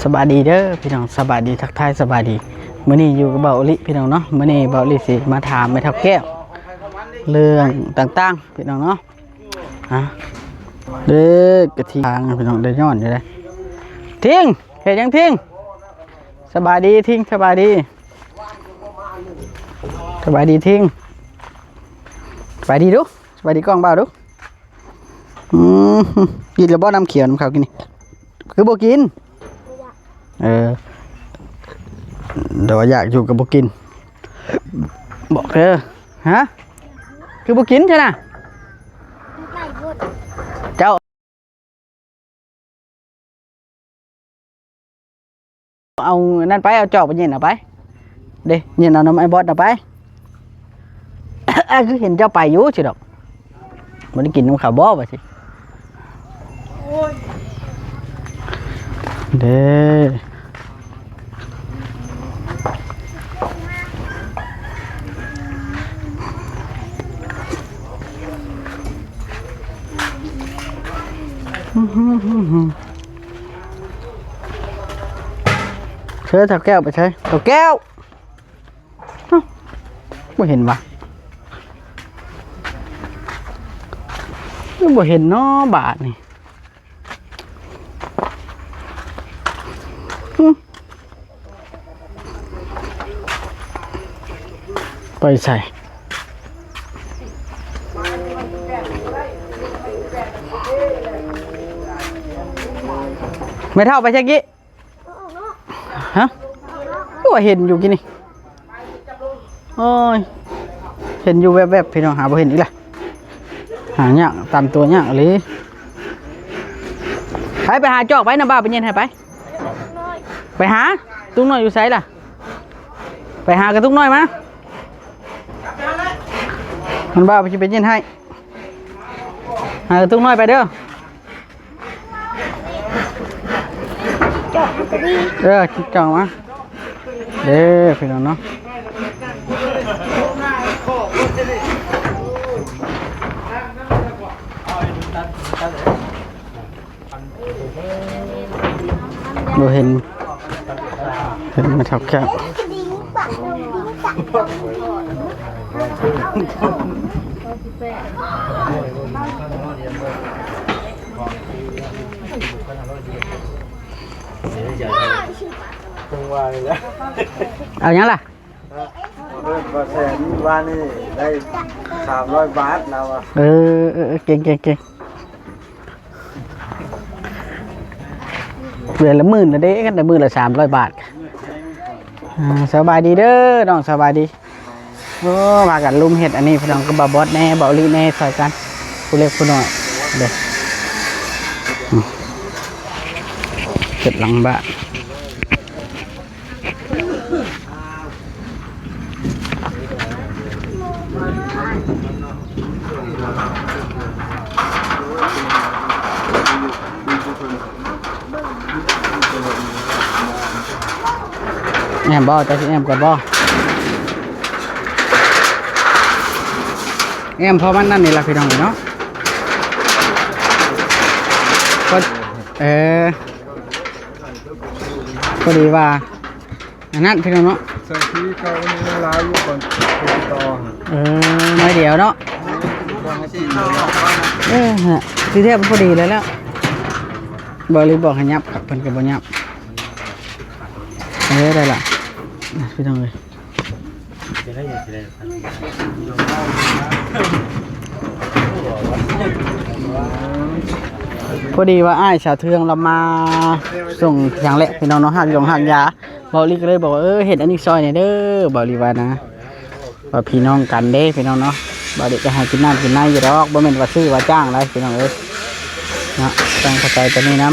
ສະບາຍດີເດີພີ່ນ້ອງ ສະບາຍດີ ທັກທາຍສະບາຍດີ. ມື້ນີ້ຢູ່ກັບບ່າວອີລິພີ່ນ້ອງເນາະ. ມື້ນີ້ບ່າວອີລິຊິມາຖາມແມ່ເຖົ້າແກ້ວເລື່ອງຕ່າງໆພີ່ນ້ອງເນາະ. ຮະ ເດ້ກະທິງພີ່ນ້ອງ ໄດ້ຍ້ອນຢູ່ເດ້. ທິງ ເຮັດຫຍັງທິງ? ສະບາຍດີທິງ ສະບາຍດີ ສະບາຍດີທິງ ສະບາຍດີດູ ສະບາຍດີກ້ອງບ່າວດູ. ອືມ ກິນແລ້ວບໍ່ນ້ຳຂຽວນຳເຂົາກິນນີ້? ຄືບໍ່ກິນ? ເອີ ແຕ່ວ່າຢາກຢູ່ກໍບໍ່ກິນ ບອກເດີ. ຮະ ຄືບໍ່ກິນຊັ້ນນະ? ເຈົ້າ ເອົານັ້ນໄປ ເອົາຈອກໄປເຢັນເອົາໄປເດ້ ເຢັນເອົານຳອ້າຍບອດເອົາໄປ. ອ້າຍຄືເຫັນເຈົ້າໄປຢູ່ຊິດອກ ບໍ່ໄດ້ກິນນຳເຂົາບໍ່ວ່າຊິ ໂອ້ຍ ເດ້. ເຊີ ເຖົ້າແກ້ວໄປໃສ? ເຖົ້າແກ້ວ ເອົ້າ ບໍ່ເຫັນຫວາ? ຄືບໍ່ເຫັນເນາະບາດນີ້. ຫຶ ໄປໃສ? ແມ່ເຖົ້າໄປໃສກີ້? ຮະ ຄືວ່າເຫັນຢູ່ກີ້ນີ້. ໂອ້ຍ ເຫັນຢູ່ແວບໆ ພີ່ນ້ອງ ຫາບໍ່ເຫັນອີກລະ. ຫາຍາກ ຕາມຕົວຍາກອີ່ຫຼີ. ໄປ ໄປຫາຈອກໄປ ນ້ຳບ້າໄປເຢັນໃຫ້ໄປ. ໄປຫາຕຸກນ້ອຍຢູ່ໃສລະ? ໄປຫາກະຕຸກນ້ອຍມາ. ມັນບ້າໄປຊິໄປເຢັນໃຫ້. ຫາກະຕຸກນ້ອຍໄປເດີ. ຈອກມັນກະດີ ເອີ ຈອກມາເດີພີ່ນ້ອງເນາະ. ບໍ່ເຫັນ ເຫັນແມ່ເຖົ້າແກ້ວ. ເອົາຫຍັງລະ? ເອີ ບໍ່ແສນ ວານນີ້ໄດ້ສາມຮ້ອຍບາດລາວວ່າ. ເອີ ເອີ ເອີ ເກັ່ງ ເກັ່ງ ເກັ່ງ. ເດືອນລະໝື່ນລະເດ້ ຄັນໄດ້ມື້ລະສາມຮ້ອຍບາດ. ອ່າ ສະບາຍດີເດີນ້ອງ ສະບາຍດີ. ໂອ້ ພາກັນລຸມເຮັດອັນນີ້ພີ່ນ້ອງ ກັບບ່າວບອດແດ່ ບ່າວອີລິແດ່ ຊ່ອຍກັນ ຜູ້ເລັກຜູ້ນ້ອຍເດີ. ອືມ ເຮັດຫຼັງບ້ານ. ແອ້ມບໍ່? ເຈົ້າຊິແອ້ມກ່ອນບໍ່? ແອ້ມພໍມັນນັ້ນນີ້ລະພີ່ນ້ອງເນາະ. ເອີ ພໍດີວ່າ ອັນນັ້ນພີ່ນ້ອງເນາະ ໃສ່ທີ່ເກົ່ານີ້ຫຼາຍຢູ່ກ່ອນຕິດຕໍ່. ເອີ ໜ້ອຍດຽວເນາະ. ເອີ ຮະ ທີ່ແທ້ພໍດີແລ້ວ ແລ້ວ ບໍ່ ຫຼືບອກໃຫ້ຫຍັບ ເພິ່ນກໍບໍ່ຫຍັບ. ເອີ ໄດ້ລະ ພີ່ນ້ອງເອີຍ. ພໍດີວ່າອ້າຍສາວເທືອງລາວມາສົ່ງຫຍັງແຫຼະ ພີ່ນ້ອງເນາະ ຮາກຢອງຮາກຢາ. ບ່າວອີລິກໍເລີຍບອກວ່າ ເອີ ເຮັດອັນນີ້ຊ່ອຍແດ່ເດີ ບ່າວອີລິວ່ານະ ວ່າພີ່ນ້ອງກັນເດ້ພີ່ນ້ອງເນາະ. ບ່າວອີລິກໍໃຫ້ກິນນ້ຳກິນໃນຢູ່ດອກ ບໍ່ແມ່ນວ່າຊື້ວ່າຈ້າງໃດພີ່ນ້ອງເອີຍເນາະ. ຕ້ອງເຂົ້າໃຈຕົວນີ້ນຳ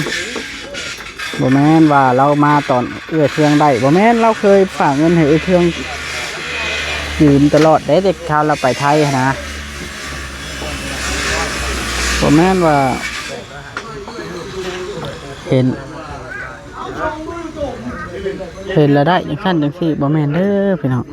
ບໍ່ແມ່ນວ່າລາວມາຕອນເອື້ອຍເທືອງໄດ້ ບໍ່ແມ່ນ ລາວເຄີຍຝາກເງິນໃຫ້ເອື້ອຍເທືອງຢືມຕະຫຼອດເດ້ ແຕ່ຄາວລາວໄປໄທຫັ້ນນະ. ບໍ່ແມ່ນວ່າເຫັນ ເຫັນແລ້ວໄດ້ຈັ່ງຊັ້ນຈັ່ງຊີ້ ບໍ່ແມ່ນເດີພີ່ນ້ອງ.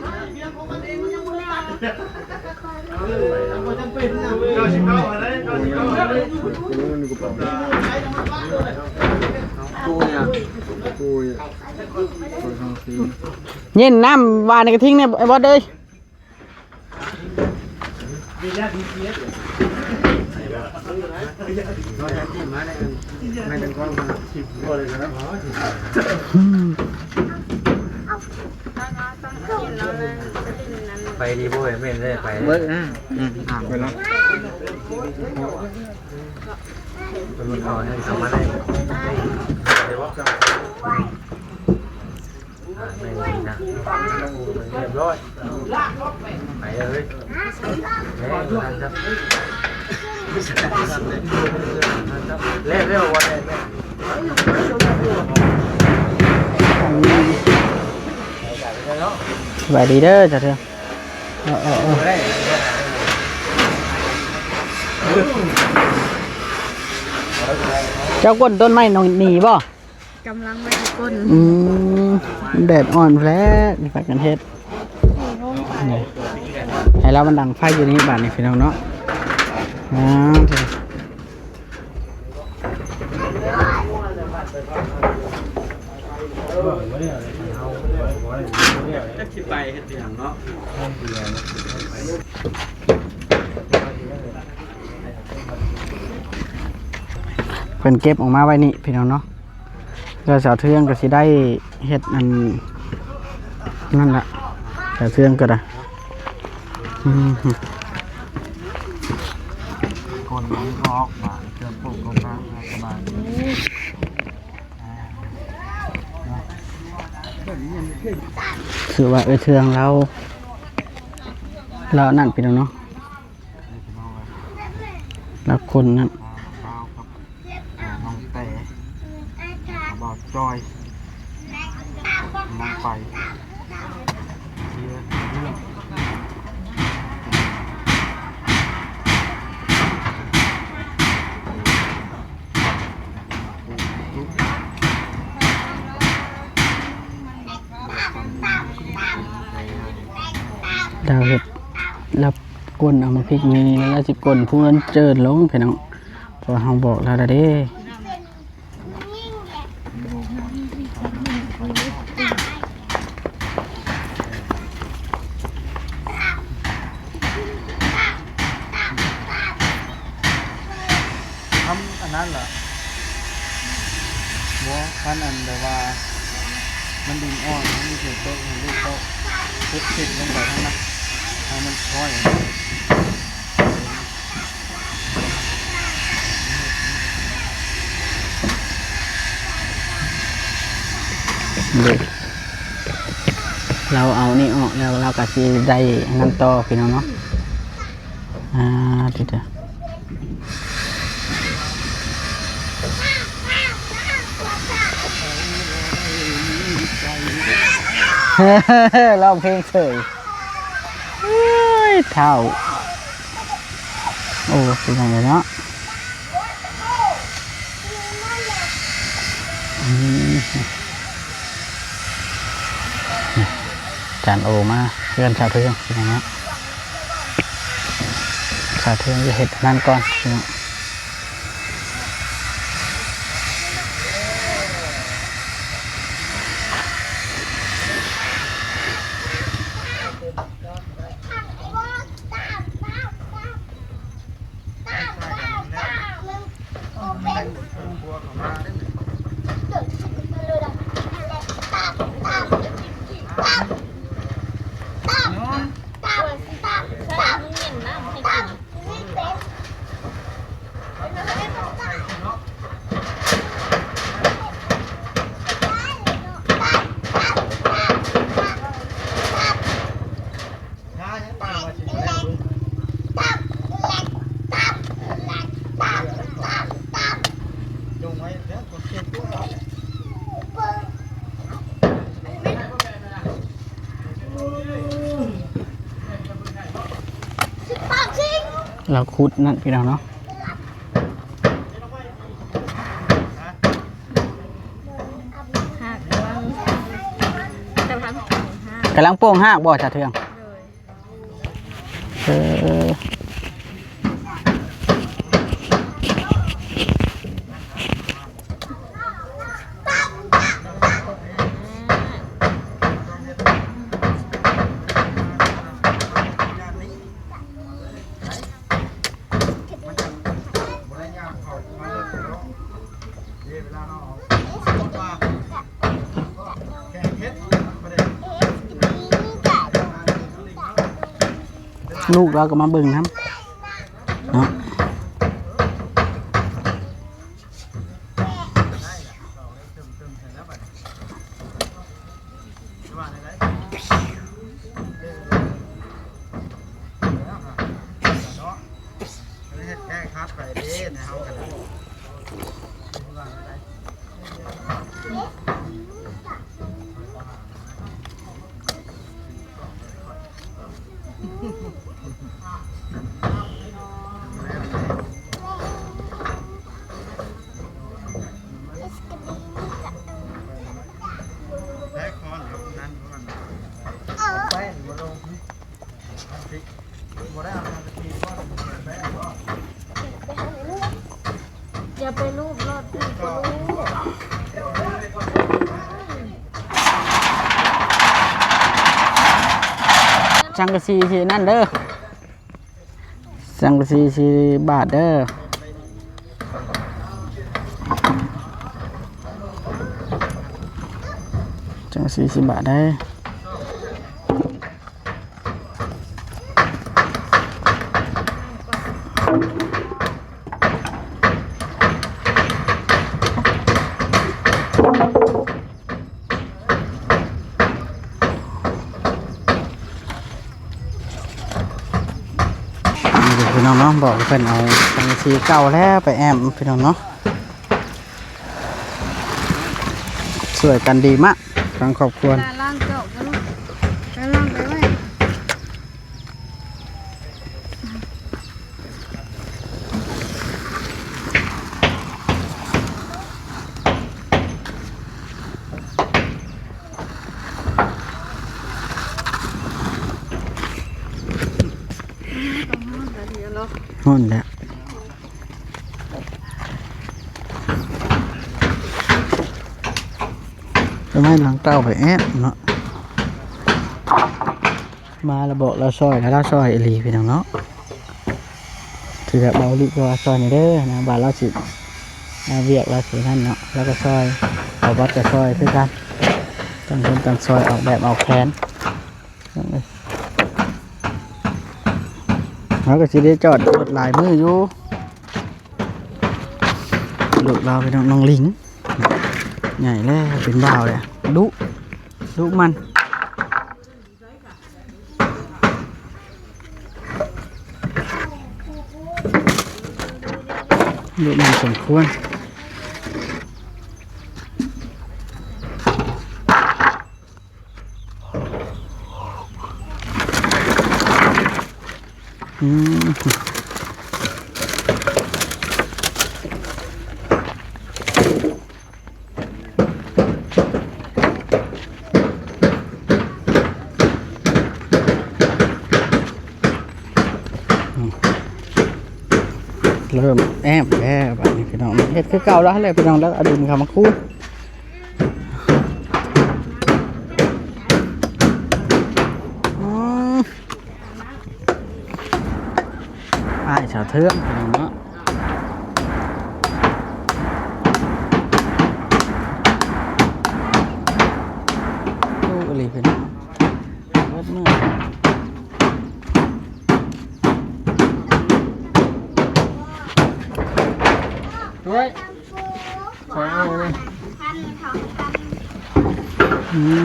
ຕູ້ເນຍ ເຢັນນ້ຳຫວານໃນກະທິງແດ່ ໄອ້ບອດເອີຍ. ໄປດີບໍ່ເວີຍ ແມ່ນເລີຍ ໄປເວີຍນະ. ອືມ ອ່ານໄປແລ້ວ ເພິ່ນເອົາໃຫ້ເຂົ້າມາໄດ້ ອ່າ ແມ່ນດີນະ ຮຽບຮ້ອຍ ໄປເລີຍ ແມ່ນ ແລ້ວ ແລ້ວ ວ່າແລ້ວ ແມ່ນ. ສະບາຍດີເດີ ສາວເທືອງ. ເອີ ເອີ ເອີ ເຈົ້າກົ້ນຕົ້ນໄມ້ໜີບໍ່? ກຳລັງວ່າຊິກົ້ນ. ອືມ ແດດອ່ອນແລ້ວ ນີ້ພາກັນເຮັດ ນີ້ ໃຫ້ລາວມັນດັງໄຟຢູ່ນີ້ບາດນີ້ພີ່ນ້ອງເນາະ. ອ່າ ຈັກຊິໄປເຮັດຫຍັງເນາະ. ເພິ່ນເກັບອອກມາໄວ້ນີ້ພີ່ນ້ອງເນາະ. ແລ້ວສາວເທືອງກໍຊິໄດ້ເຮັດອັນນັ້ນລະ ສາວເທືອງກໍໄດ້. ອືມ ຄົນມັນອອກມາເຄື່ອງປູກຂອງນາງສະບາຍ ຄືວ່າເອື້ອຍເທືອງລາວ ລາວນັ້ນພີ່ນ້ອງເນາະ. ແລ້ວຄົນນັ້ນ ບ່າວກັບນ້ອງແຕ ບ່າວຈ້ອຍ ນ້ອງໄປ ລາວເຮັດ ລາວກົ້ນເອົາໝາກພິກມີ ລາວຊິກົ້ນພູເຈີນລົງພີ່ນ້ອງ ເພາະເຮົາບອກລາວແລ້ວເດ້. ທຳອັນນັ້ນລະ ບໍ່ ຄັນອັນແບບວ່າມັນດິນອ່ອນ ມັນມີເສຍງໂຕະ ໃຫ້ລູກເຈົ້າເຮັດເສັ້ນລົງໄປທາງນັ້ນ ໃຫ້ມັນຄ່ອຍ ເດ້ ລາວເອົານີ້ອອກແລ້ວ ລາວກະຊິໄດ້ອັນນັ້ນຕໍ່ພີ່ນ້ອງເນາະ. ອ່າ ຕິດເດີ ຮ້ອງເພງເສີຍ ເອີຍ ທ້າວ ໂອ້ ເປັນຫຍັງເນາະ. ອືມ ຈານໂອມາເຮືອນສາວເທືອງພີ່ນ້ອງເນາະ. ສາວເທືອງຈະເຮັດອັນນັ້ນກ່ອນພີ່ນ້ອງ. ລາວຂຸດນັ້ນພີ່ນ້ອງເນາະ. ຮາກກຳລັງ ກຳລັງໂປ່ງຮາກ ກຳລັງໂປ່ງຮາກບໍ່ ສາວເທືອງ? ໂດຍ. ເອີ. ລູກລາວກໍມາເບິ່ງນຳເນາະ. ຢ່າໄປລູບໂລດ ສັງກະສີຊິນັ້ນເດີ. ສັງກະສີສີ່ບາດເດີ ສັງກະສີສີ່ບາດເດີ. ນີ້ເດ້ພີ່ນ້ອງເນາະ ບອກເພິ່ນເອົາສັງກະສີເກົ່າແລ້ວໄປແອ້ມພີ່ນ້ອງເນາະ ຊ່ວຍກັນດີມາກ ທາງຄອບຄົວ ລ້າງຈອກ ລ້າງໄປໄວ້. ຮ້ອນແລ້ວ ໄປໄມ້ຫຼັງເຕົາໄປແອບເນາະ. ມາລະບອກລາວຊ່ອຍ ລາວຊ່ອຍອີ່ຫຼີພີ່ນ້ອງເນາະ. ຄືແບບເບົາລິກໍວ່າຊ່ອຍແດ່ເດີນະ ວ່າລາວຊິ ອາ ວຽກລາວຊິນັ້ນເນາະ ລາວກໍຊ່ອຍ ເບົາບັດກໍຊ່ອຍຄືກັນ ຕ່າງຄົນຕ່າງຊ່ອຍອອກແບບອອກແຜນ. ເຮົາກໍຊິໄດ້ຈອດລົດຫຼາຍມື້ຢູ່ ລູກລາວເປັນນ້ອງ ນ້ອງລິງ ໃຫຍ່ແລ້ວເປັນບ່າວແລ້ວ ດຸ ດຸມັນ ດຸມັນສົມຄວນ. ອືມ ເລີ່ມແອບແລ້ວບາດນີ້ພີ່ນ້ອງ ເຮັດຄືເກົ່າແລ້ວຫັ້ນແຫຼະພີ່ນ້ອງ ແລ້ວເອົາດິນເຂົ້າມາຄູນ. ອືມ ອ້າຍສາວເທີງເນາະ ໂອ້ ອີ່ຫຼີເພິ່ນ ເບິດມື້ ດ້ວຍ. ອືມ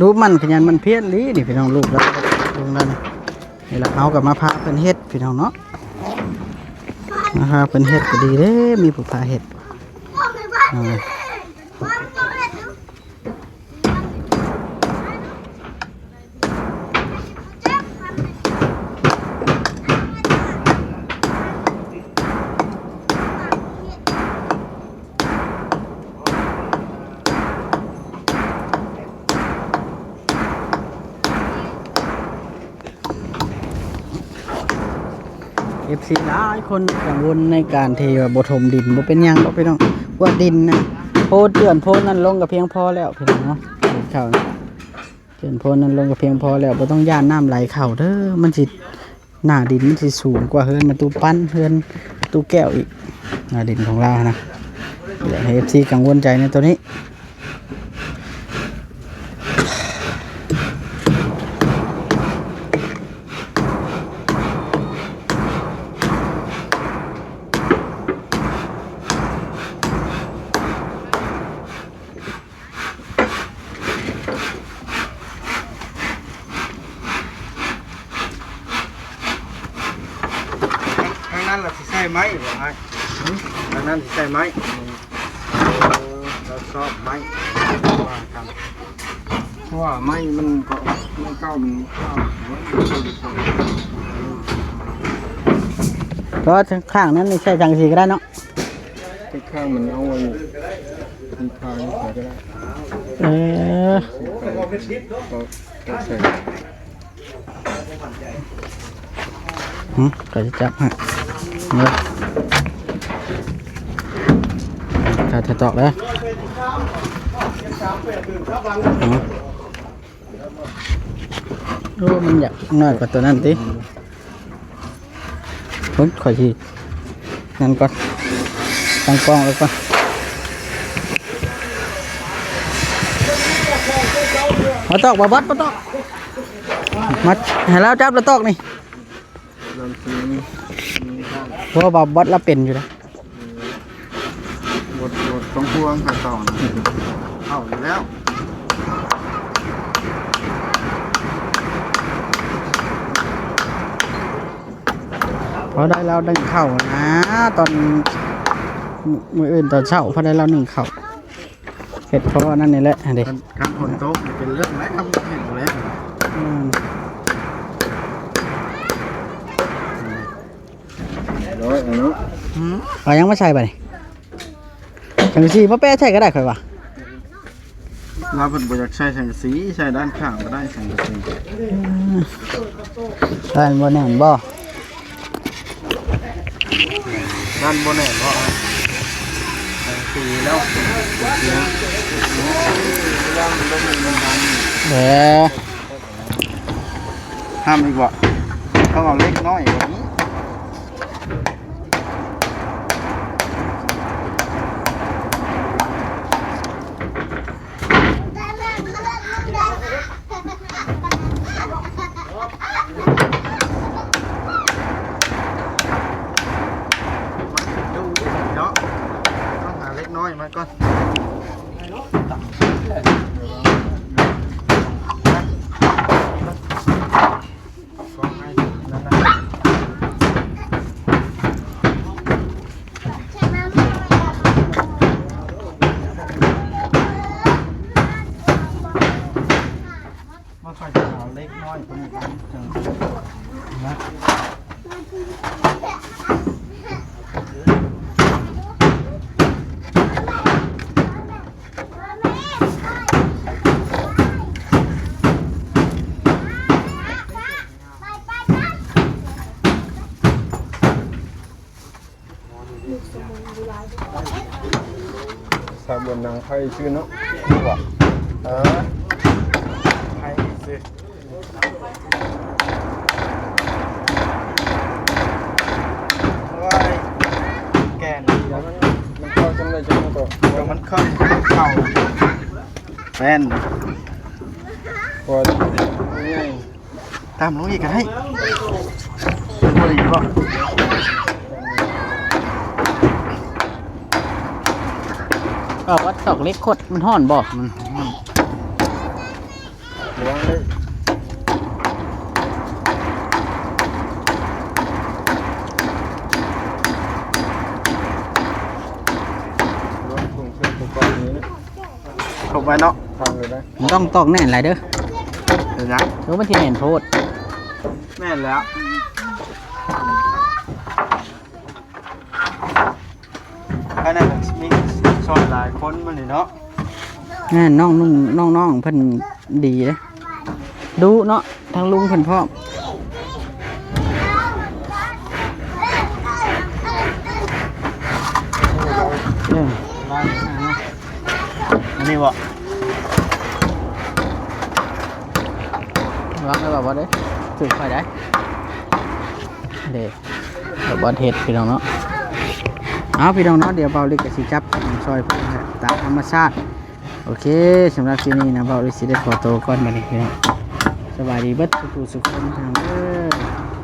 ລູກມັນຂະຫຍັນໝັ່ນພຽນອີ່ຫຼີນີ້ພີ່ນ້ອງ ລູກລະ ລູກນັ້ນ ນີ້ລະ ເຮົາກໍມາພາເພິ່ນເຮັດພີ່ນ້ອງເນາະ ມາພາເພິ່ນເຮັດກໍດີເດ້ ມີຜູ້ພາເຮັດ ເອີ. ເອັຟຊີຫຼາຍຄົນກັງວົນໃນການທີ່ວ່າບໍ່ຖົມດິນ ບໍ່ເປັນຫຍັງດອກພີ່ນ້ອງ ພວກດິນນະ ໂພນເຈື່ອນໂພນນັ້ນລົງກໍພຽງພໍແລ້ວພີ່ນ້ອງເນາະ ເຂົ້າ ເຈື່ອນໂພນນັ້ນລົງກໍພຽງພໍແລ້ວ ບໍ່ຕ້ອງຢ້ານນ້ຳໄຫຼເຂົ້າເດີ ມັນຊິ ໜ້າດິນມັນຊິສູງກວ່າເຮືອນແມ່ຕູ້ປັນ ເຮືອນຕູ້ແກ້ວອີກ ໜ້າດິນຂອງລາວນະ. ຢາກໃຫ້ເອັຟຊີກັງວົນໃຈໃນໂຕນີ້. ທາງນັ້ນລະຊິໃສ່ໄມ້ບໍ່ອ້າຍ? ຫຶ? ທາງນັ້ນຊິໃສ່ໄມ້? ເອີ ລາວຊອກໄມ້ ວ່າກັນ ເພາະວ່າໄມ້ມັນກໍ ໄມ້ເກົ່າມັນ ກໍທາງຂ້າງນັ້ນນີ້ໃສ່ສັງກະສີກໍໄດ້ເນາະ. ຂ້າງມັນເອົາໄວ້ ເປັນຄາງໃສ່ກໍໄດ້. ເອີ ກໍ ກໍໃສ່ ຫຶ ຂ້ອຍຊິຈັບໃຫ້ ເອີ ຖ້າ ຖ້າຕອກເດີ. ຫຶ ໂອ້ ມັນຢາກນ້ອຍກວ່າໂຕນັ້ນຕິ. ເບິ່ງ ຂ້ອຍຊິນັ້ນກ່ອນ ຕັ້ງກ້ອງໄວ້ກ່ອນ. ມາຕອກ ບ່າວບັດ ມາຕອກ ມາ ໃຫ້ລາວຈັບລະຕອກນີ້. ເລື່ອງຈິງ ເພາະວ່າບ່າວບັດລາວເປັນຢູ່ນະ. ບໍ່ ບໍ່ຕ້ອງຫ່ວງຂັ້ນຕອນ ເຂົ້າຢູ່ແລ້ວ. ພໍໄດ້ລາວໜຶ້ງເຂົ້ານະ ຕອນມື້ ມື້ອື່ນຕອນເຊົ້າ ພໍໄດ້ລາວໜຶ້ງເຂົ້າ ເຮັດເພາະອັນນັ້ນນີ້ແຫຼະ ຫັ້ນເດ້. ຄັນ ຄັນຝົນຕົກເປັນເລື່ອງແລ້ວ ເຮັດບໍ່ແລ້ວ. ອືມ ຮ້ອຍເອົາເນາະ. ຫືມ ເອົາຫຍັງມາໃສ່ບາດນີ້? ສັງກະສີມາແປະໃສ່ກໍໄດ້ ຂ້ອຍວ່າ. ລາວເພິ່ນບໍ່ຢາກໃສ່ສັງກະສີ ໃສ່ດ້ານຂ້າງກໍໄດ້ສັງກະສີ. ອືມ ດ້ານບໍ່ແໜ້ນບໍ່? ດ້ານບໍ່ແໜ້ນບໍ່? ສັງກະສີແລ້ວ ເອີ ຫ້າມອີກບໍ່? ຕ້ອງເອົາເຫຼັກນ້ອຍກວ່ານີ້. ມັນດູເນາະ ຕ້ອງຫາເຫຼັກນ້ອຍມາກ່ອນ. ມັນຄ່ອຍຈະເອົາເຫຼັກນ້ອຍກວ່ານີ້ ເຖິງນະ. ສາວບົວນັ່ງໄຟຊື່ເນາະ ເອີ ໄຟຊື່. ໂອ້ຍ ແກ່ນ ມັນ ມັນເຂົ້າຈັ່ງໃດຈັ່ງນັ້ນກໍ ກໍມັນເຂົ້າ ເຂົ້າແປ້ນ ໂອ້ຍ ໃຫຍ່. ຕາມລົງອີກກໍໄດ້ ບໍ່ໄດ້ຢູ່ບໍ່? ເອົາວັດຕອກເຫຼັກຂົດ ມັນຮ້ອນບໍ່? ມັນຮ້ອນ ລອງເລີຍ ລອງສົ່ງເຄື່ອງໄປກ່ອນນີ້. ຄົບໄວ້ເນາະ ພັງເລີຍນະ ມັນຕ້ອງຕອກແໜ້ນຫຼາຍເດີ. ເປັນຫຍັງ? ໂອ້ ມັນຊິແໜ້ນໂພດ. ແມ່ນແລ້ວ ອັນນັ້ນມີຊ່ອຍຫຼາຍຄົນມື້ນີ້ເນາະ. ແມ່ນ ນ້ອງນຸ່ງ ນ້ອງໆ ເພິ່ນດີເດ້ ດຸເນາະ. ທາງລຸງເພິ່ນພ້ອມ ເອີ ອັນນີ້ບໍ່? ວາງໄວ້ບໍ່ເດ້ ຖືກໄປໄດ້. ເດ້ ບ່ອນເຮັດພີ່ນ້ອງເນາະ. ເອົາ ພີ່ນ້ອງເນາະ ດຽວເບົາລິກກໍຊິຈັບຊ່ອຍເພິ່ນຕາມທຳມະຊາດ. ໂອເຄ ສຳລັບຄລິບນີ້ນະ ເບົາລິກຊິໄດ້ຂໍໂຕກ່ອນບັດນີ້ພີ່ນ້ອງ. ສະບາຍດີເບິດສູ່ໆຄົນພີ່ນ້ອງເດີ.